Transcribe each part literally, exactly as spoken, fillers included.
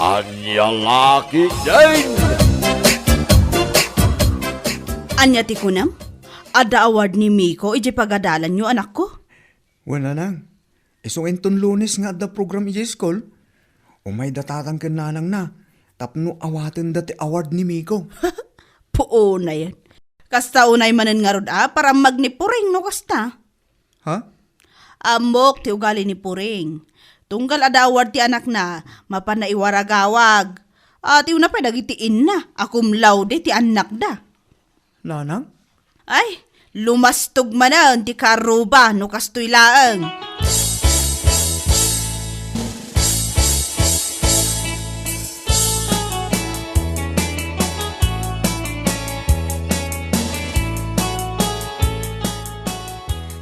Ania la ketdin? Ania ti kunam? Adda award ni Miko idiay pagadalanyo, anakko? Wen, nanang. Isu inton Lunes nga adda program idiay school, umayda tatang ken nanangna tapno awatenda ti award ni Miko. Puonayen. Kasta unay manen ngarud a parammag ni Puring no kasta. Ha? Ammok ti ugali ni Puring. Tunggal adda award ti anakna, mapanna iwaragawag. A, ti una pay dagiti inna a cum laude ti annakda. Nanang? Ay, lumastog manen ti karuba no kastoy laeng.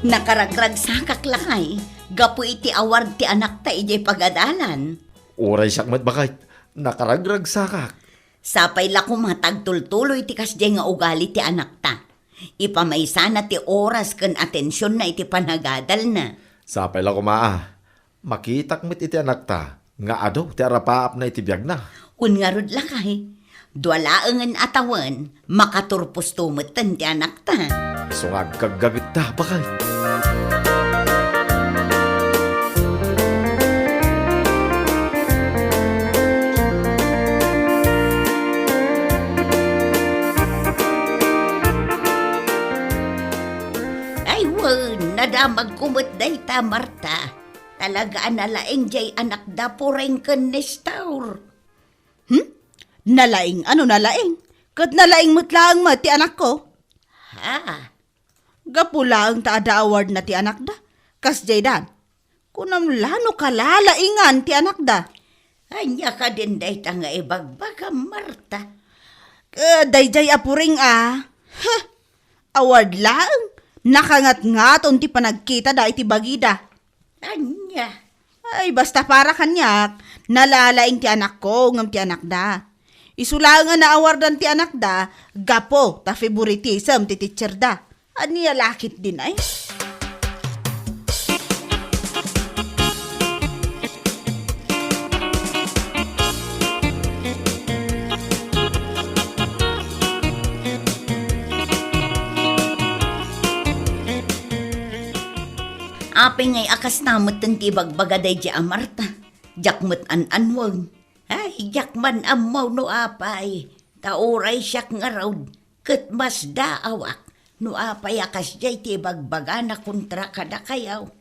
Nakaragragsakak lakay gapu iti award ti anakta idiay pagadalan. Uray siak met, baket, nakaragragsakak. Sapay la koma ta agtultuloy ti kasdiay nga ugali ti anakta. Ipamaysana ti oras ken atensionna iti panagadalna. Sapay la koma a makitak met iti anakta nga adu ti arapaapna iti biagna. Wen ngarud lakay, dua laengen a tawen, makaturposto metten ti anakta. Isu nga aggaggagetta, baket. Ay wen, nadamagko met dayta, Marta. Talaga a nalaing diay anakda Puring ken Nestor. Hmm? Nalaing? Ano nalaing? Ket nalaing met laeng met ti anakko. Ha? Gapu laeng ta adda awardna ti anakda. Kasdiay dan. Kunam la no kalalaingan ti anakda. Ania kadin dayta nga ibagbagam, Marta? Eh, daydiay a Puring a. Huh! Award laeng. Nakangatngaton ti panagkitada iti bagida. Ania? Ay, basta para kaniak, nalalaing ti anakko ngem ti anakda. Isu laeng a naawardan ti anakda, gapu ta favoritism ti teacherda. Ania la ketdin ay? Apay ngay a kasta metten ti ibagbaga daydiay a Marta? Diak met an-annueg. Ay, diak man ammo no apay, ta uray siak ngarud, ket masdaawak no apay a kasdiay ti ibagbagana kontra kadakayo.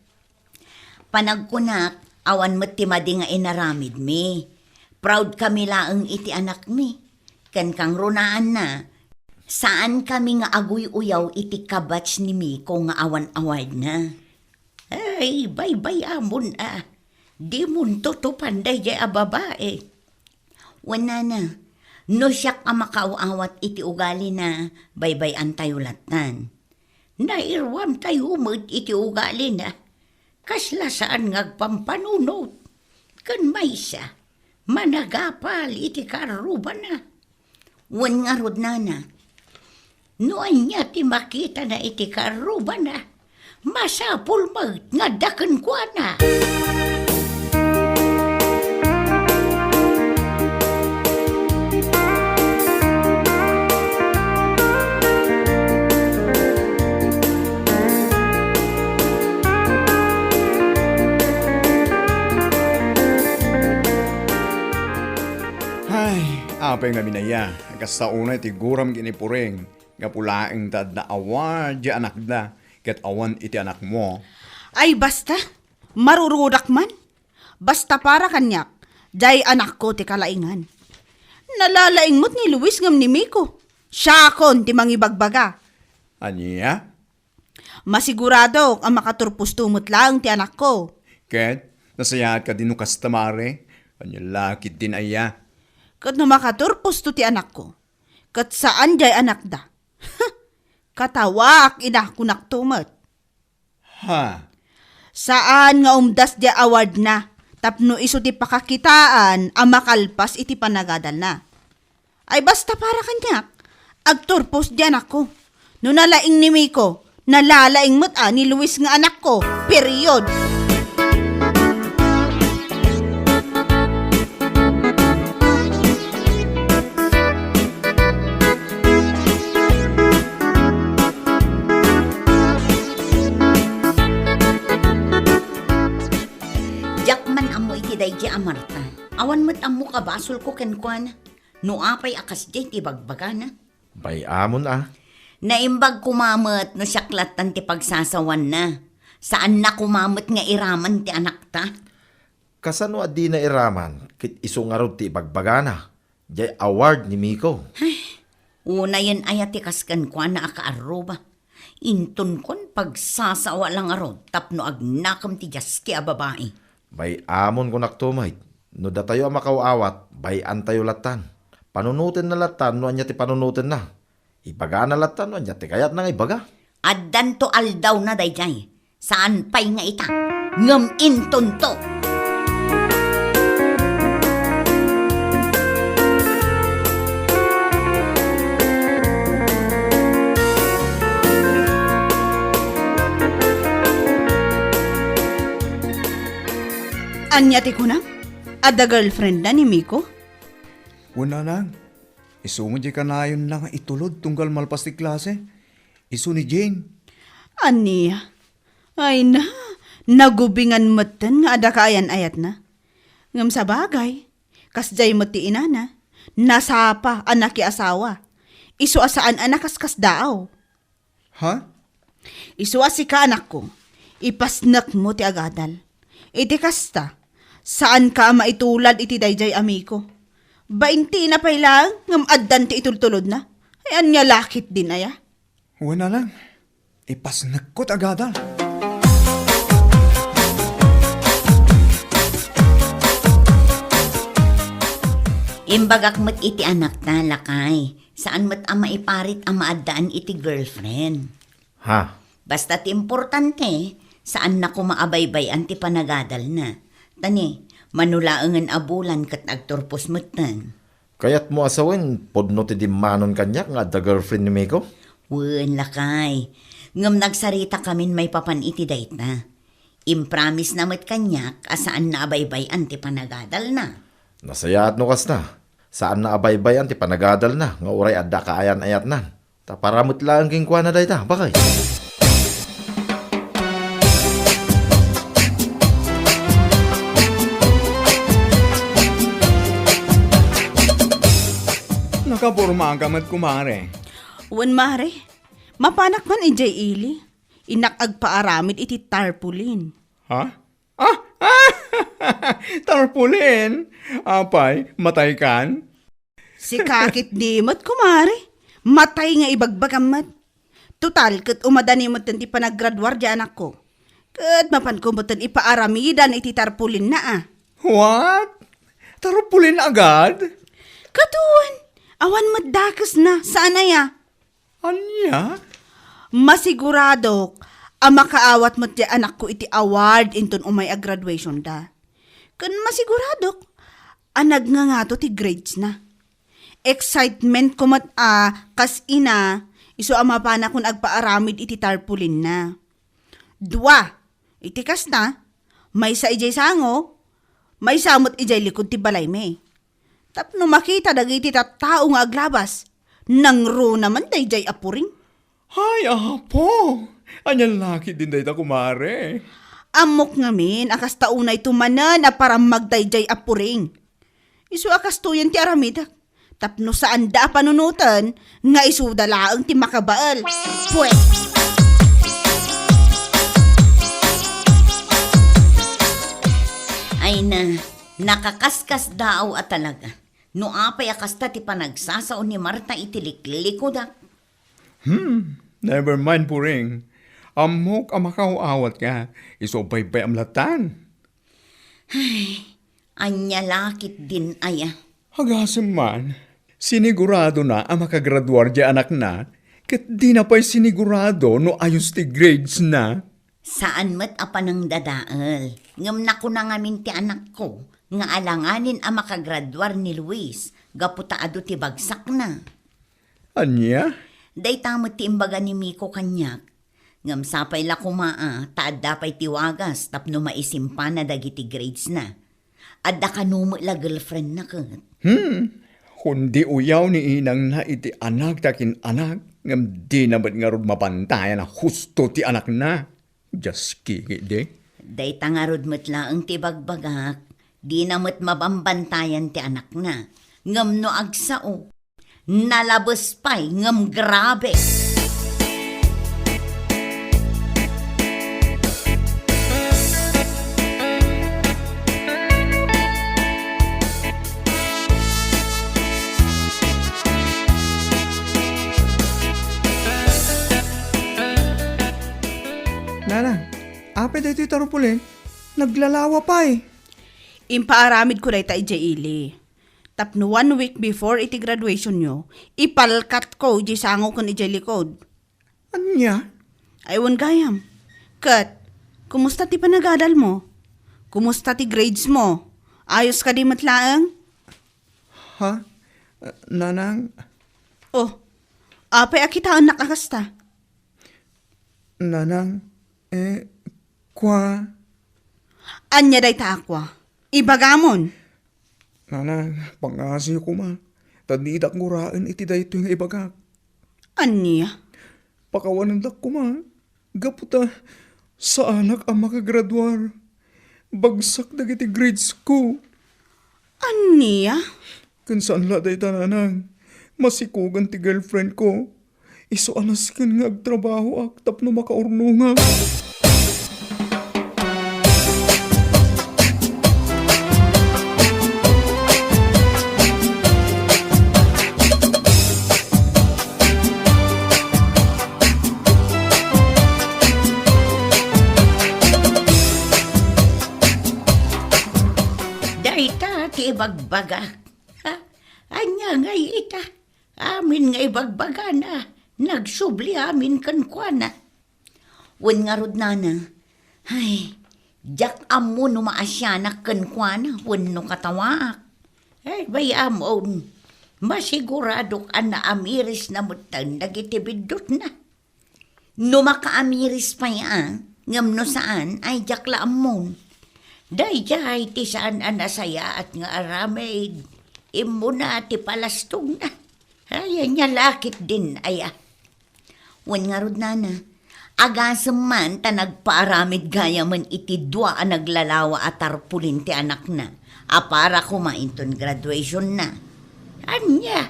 Panagkunak, awan met ti madi nga inaramidmi. Proud kami laeng iti anakmi. Ken kangrunaanna, saan kami nga aguy-uyaw iti kabatch ni Miko nga awan awardna. Ay, baybay-amon a. Dimon tutupan daydiay a babai. Wen nana, no siak a makaaw-awat iti ugalina, baybay-antayo lattan. Nairuamtayo met iti ugalina. Kasla saan nga agpampanunot. Ken maysa, managapal iti karrubana. Wen ngarud, nana, no ania ti makitana iti karrubana, masapul met nga adda kenkuana. Ay, apay ngamin aya, kasta unay ti guram ken ni Puring, gapu laeng ta adda award diay anakda, ket awan iti anakmo. Ay, basta, marurudak man. Basta para kaniak, diay anakko ti kalaingan. Nalalaing met ni Luis ngem ni Miko. Siakon ti mangibagbaga. Ania? Masiguradok a makaturposto met laeng ti anakko. Ket, nasayaat kadi no kasta, Mare? Ania la ketdin aya? Ket no makaturposto ti anakko, ket saan diay anakda. Katawaak ida, kunakto met. Ha? Saan nga umdas diay awardna tapno isu ti pakakitaan a makalpas iti panagadalna. Ay, basta para kaniak, agturpos diay anakko. No nalaing ni Miko, nalalaing met a ni Luis nga anakko. Period. Iti daydi a Marta, awan met ammok a basolko kenkuana. No apay a kasdiay ti bagbagana? Bay-amon a. Naimbag koma met no siak lattan ti pagsasawanna. Saanna koma met nga iraman ti anakta. Kasano a dina iraman ket isu ngarud ti ibagbagana? Diay award ni Miko. Ay, unayen aya ti kas kenkuana a kaarruba. Intonkon pagsasawa la ngarud tapno agnakem ti diaski a babai. Bay-amon kunak tumay. No datayo a makaw-awat, bay-antayo lattan. Panunotenna lattan no ania ti panunotenna. Ibagana lattan no ania ti kayatna nga ibaga. Addanto aldawna daydiay. Saan pay nga ita, ngem intonto. Ania ti kunam? Adda girlfriend na ni Miko? Wen a lang. Isu met diay kanayonna nga itulod tunggal malpas ti klase. Isu ni Jane. Ania? Ay na, nagubingan metten nga adda kaayan-ayatna. Ngem sabagay, kasdiay met ti inana, nasapa a nakiasawa. Isu a saan a nakaskasdaaw. Ha? Isu a sika, anakko, ipasnekmo ti agadal. Iti kasta, saanka a maitulad iti daydiay a Miko. Bain ti ina pay laeng ngem addan ti itultulodna. Ay, ania la ketdin aya? Wen a lang, ipasnekko ti agadal. Imbagak met iti anakta, lakay. Saan met a maiparit a maaddaan iti girlfriend. Ha? Basta ti importante, saanna koma a baybay-an ti panagadalna. Ta ni, mano laengen a bulan ket agturpos metten. Kayatmo a sawen, pudno ti dimmanon kaniak nga adda girlfriend ni Miko? Wen, lakay. Ngem nagsarita kamin maipapan iti dayta. Impromise na met kaniak a saanna a baybay-an ti panagadalna. Nasayaat no kasta. Saanna a baybay-an ti panagadalna nga uray adda kaayan-ayatnan. Ta para met laeng kenkuana dayta, bakay. Nakapormaka met, kumare. Wen, mare. Mapanak man idiay ili. Innak agpaaramid iti tarpaulin. Ha? Ah! Tarpaulin! Apay, mataykan? Sika ketdi met, kumare. Matay nga ibagbagam met. Total, ket umadani metten ti panaggraduar ti anakko. Ket mapanko metten ipaaramidan iti tarpaulinna a. What? Tarpaulin agad? Ket wen, awan met dakesna, saan aya? Ania? Masiguradok a makaawat met ti anakko iti award inton umay a graduationda. Ken masiguradok a nagngangato ti gradesna. Excitementko met a kas ina, isu a mapanakon agpaaramid iti tarpaulinna. Dua, iti kasta, maysa idiay sango, maysa met idiay likud ti balaymi. Tapno makita dagiti tattao nga aglabas, nangruna man daydiay a puring. Ay, Apo! Ania la ketdin dayta, kumare? Ammok ngamin a kasta unayto manen a parammag daydiay a puring. Isu a kastoyen ti aramidek. Tapno saanda a panunoten nga isuda laeng ti makabael. Pwes! Ay na, nakakaskasdaaw a talaga. No apay a kasta ti panagsasao ni Marta iti liklilikudak? Hmm, never mind, puring. Ammok a makaw-awatka, isu a baybay-am lattan. Ay, ania la ketdin aya? Agasem man, siniguradona a makagraduar diay anakna, ket dina pay sinigurado no ayos ti gradesna. Saan met a panangdadael, ngem nakuna ngamin ti anakko nga alanganin a makagraduar ni Luis gapu ta adu ti bagsakna. Ania? Dayta met ti imbaga ni Miko kaniak. Ngem sapay la koma a ta adda pay ti wagas tapno maisimpana dagiti gradesna. Adda kano met la girlfriendna ket. Hmm. Kundi uyaw ni inangna iti anak ti akin-anak, ngem dina met ngarud mabantayan a husto ti anakna. Diaski ketdi. Dayta ngarud met laeng ti bagbagak, Dina met mabambantayan ti anakna. Ngem no agsao, nalabes pay ngem grabe. Nanang, apay daytoy tarpaulin? Naglalawa pay. Impaaramidko dayta idiay ili. Tapno one week before iti graduationyo, ipalkatko idiay sango ken idiay likod. Ania? Ay, wen gayam. Ket, kumusta ti panagadalmo? Kumusta ti grades mo? Ayos kadi met laeng? Ha? Nanang? Oh, apay a kitaennak a kasta? Nanang, eh, kua. Ania dayta a kua? Ibagamon. Nanang, pangngaasim koma. Ta didak guraen iti daytoy nga ibagak. Ania? Pakawanendak koma. Gapu ta saanak a makagraduar. Bagsak dagiti grades ko. Ania? Ken saan la dayta, nanang. Masikogan ti girlfriend ko. Isu a nasken nga agtrabahoak tapno makaurnongak. Dayta ti ibagbagak. Ha? Ania ngay ita? Amin nga ibagbagana, nagsubli amin kenkuana. Wen ngarud, nana, ay, diak ammo no maasianak kenkuana wenno katawaak. Ay, bay-am, on, masiguradok a naamirisna metten dagiti biddutna. No makaamiris pay a, ngem no saan, ay diak la ammon. Daydiay ti saan a nasayaat nga aramid. Immuna ti palastogna. Ay, ania la ketdin aya? Wen ngarud, nana, agasem man ta nagpaaramid gayamen iti dua a naglalawa a tarpaulin ti anakna a para koma inton graduationna. Ania?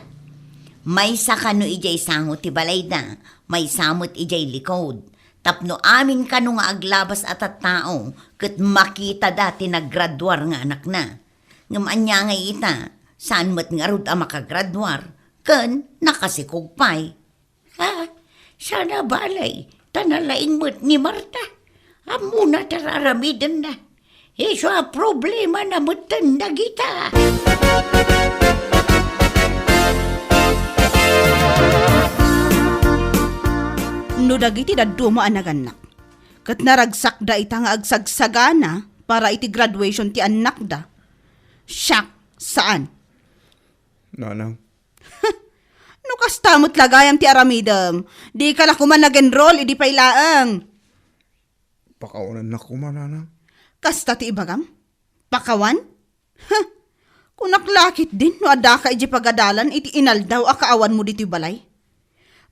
Maysa kano idiay sango ti balayda, maysa met idiay likod, tapno amin kano nga aglabas a tattao ket makitada ti naggraduar nga anakna. Ngem ania ngay ita, saan met ngarud a makagraduar ken nakasikog pay. Ha? Saan a balay, ta nalaing met ni Marta. Ammona ti ar-aramidenna. Isu a problemana metten dagita. No dagiti dadduma a nagannak, ket naragsakda ita nga agsagsagana para iti graduation ti annakda. Siak, saan. Nanang. No kasta met la gayam ti aramidem, dika la koma nag-enroll idi pay laeng. Pakawanennak koma, nanang. Kasta ti ibagam? Pakawan? Huh! Kunak la ketdin no addaka idiay pagadalan iti inaldaw a kaawanmo ditoy balay.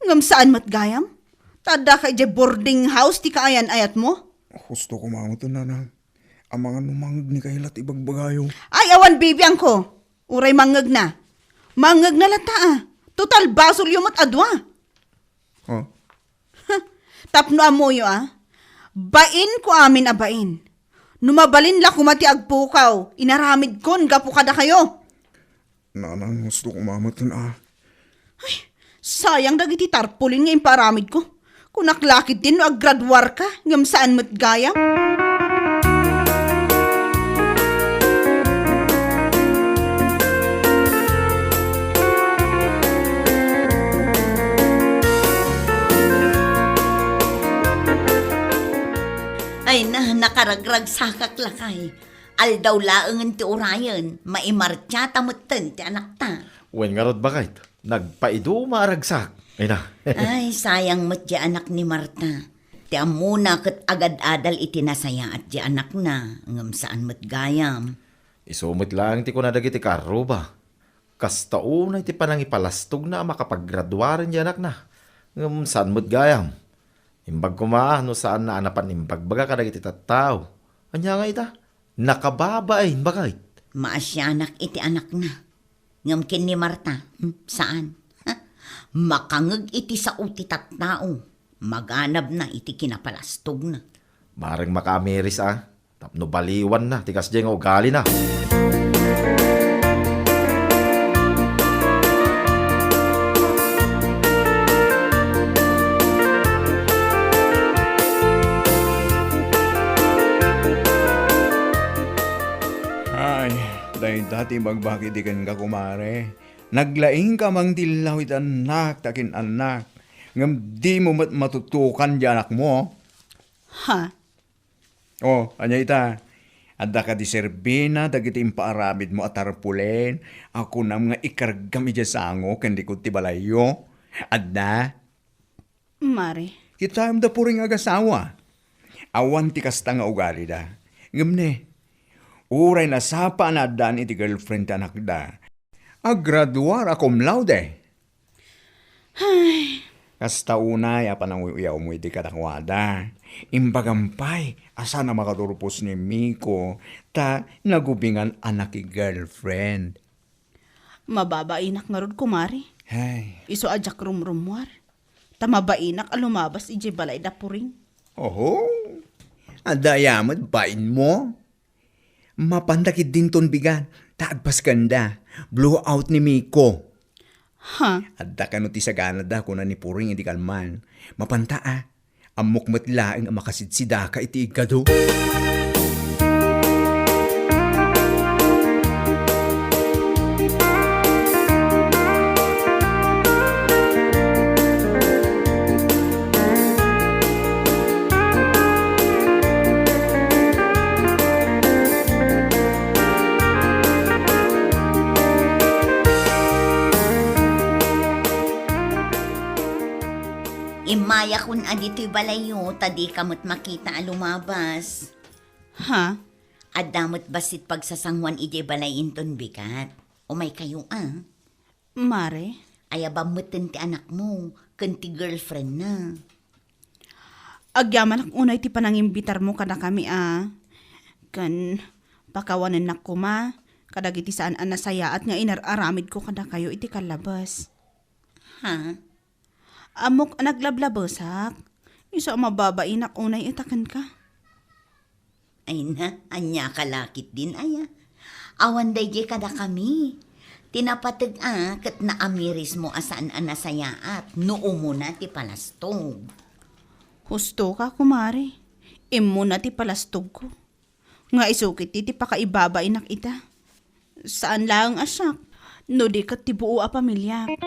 Ngem saan met gayam, ta addaka idiay boarding house ti kaayan-ayatmo. Husto koma met, nanang. Amangan no mangngeg ni Kayla ti ibagbagayo. Ay, awan bibiangko. Uray mangngegna. Mangngegna latta, a. Total, basolyo met a dua. Ha? Tapno ammoyo, a. Bainko amin a bain. No mabalin la koma ti agpukaw, inaramidkon gapu kadakayo. Nanang, husto koma metten, a. Ay, sayang dagiti tarpaulin nga impaaramidko. Kunak la ketdin no aggraduarka, ngem saan met gayam. Ay na, nakaragragsakak lakay. Aldaw laengen ti urayen, maimartiata metten ti anakta. Wen ngarud, baket, nagpaiduma a ragsak. Ay na. Ay, sayang met ti anak ni Marta. Ti ammona ket agad-adal iti nasayaat ti anakna, ngem saan met gayam. Isu met laeng ti kuna dagiti kaarruba. Kasta unay ti panangipalastogna a makapagraduaren ti anakna. Ngem saan met gayam. Imbag koma no saanna a napan imbagbaga kadagiti tattao. Ania nga ita? Nakababain, baket. Maasianak iti anakna. Ngem ken ni Marta, hmm, saan. Ha? Makangeg iti sao ti tattao. Maganabna iti kinapalastogna. Bareng makaamiris a, tapno baliwanna ti kasdiay nga ugalina. Ay, dayta ti ibagbagi iti kenka, kumare. Naglaingka a mangtillaw iti annak ta kin-annak, ngem dimo met matutukan ti anakmo. Ha? O, ania ita? Adda kadi serbina dagiti impaaramidmo a tarpulen a kunam nga ikargam idiay sango ken likod ti balayyo? Adda? Mare. Kitaem da Puring agasawa. Awan ti kasta nga ugalida. Ngem ne, uray nasapa a naaddaan iti girlfriend ti anakda, aggraduar a cum laude. Ay. Kasta unay a pananguy-uyawmo idi kadakuada. Imbagam pay a saan a makaturpos ni Miko ta nagubingan a naki-girlfriend. Mababainak ngarud, kumare. Ay. Isu a diak rumrummuar. Ta mabainak a lumabas idiay balay da Puring. Oho. Adda aya met bainmo? Mapanda ketdin ton bigat, ta agpaskanda. Blow out ni Miko. Ha? Adda kano ti saganada, kuna ni Puring idi kalman. Mapanta a. Ammok met laeng a makasidsidaka iti igado. Immayakon a ditoy balayyo, ta dika met makita a lumabas. Ha? Adda met bassit pagsasanguan idiay balay inton bigat. Umaykayo a. Mare? Ayabam metten ti anakmo ken ti girlfriendna. Agyamanak unay ti panangimbitarmo kadakami a ken pakawanennak koma kadagiti saan a nasayaat nga inar-aramidko kadakayo iti kallabes. Ha? Ammok a naglablabesak. Isu a mababainak unay ita kenka. Ay na, ania ka lakit din aya? Awan daydiay kadakami. Ti napateg a ket naamirismo a saan a nasayaat no umuna ti palastog. Husto ka, kumare. Immuna ti palastogko. Nga isu ketdi ti pakaibabainak ita. Saan laeng a siak, no di ket ti buo a pamiliak.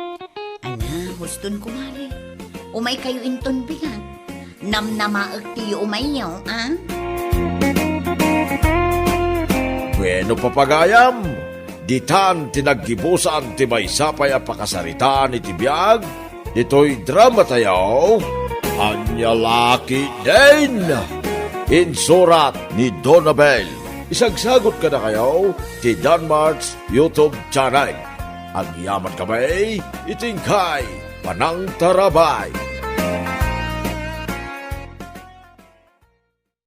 Ala, huston, kumare. Umaykayo inton bigat. Namnamaek ti umayyo, a? Bueno, papagayam, ditan ti naggibusan ti maysa pay a pakasaritaan iti biag ditoy dramatayo, Ania La Ketdin. Insurat ni Donabel. Isagsagut kadakayo ti Danmart's YouTube channel. Agyamankami iti inkay panangtarabay.